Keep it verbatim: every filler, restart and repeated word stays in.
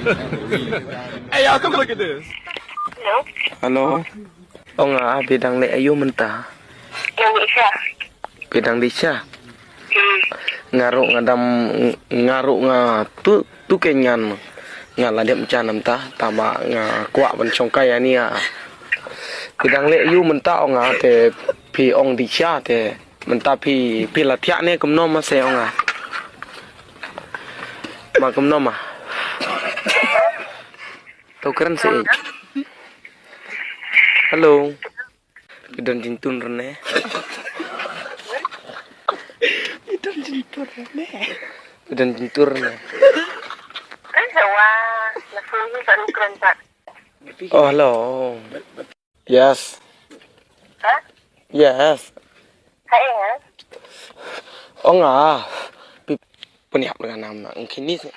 Hey, y'all, come look at this. Hello. Hello. Ong nga, phi dang leh aïu mynta? Dang leh sha. Phi dang leh sha? Hmm. Nga ruh nga dang, nga ruh nga tu, tu ke ngan. Nga la dep jan mynta, tangba nga kwah ban shongkai ïa ni ah. Phi dang leh aïu mynta ong nga te phi ong leh sha te. Mynta phi, phi la thiah ne kumno ma se ong nga. Ma kumno ma. To kren se. Hello. Phi don jingtun rne. Phi don jingtun rne. Phi don jingtun rne. Kan sa wa, la phone ni sa ni kren sa. Oh, hello. Yes. Ha? Yes. Ha, eh, ha? Ong nga. Pi pun yap dengan nama. Engkini se.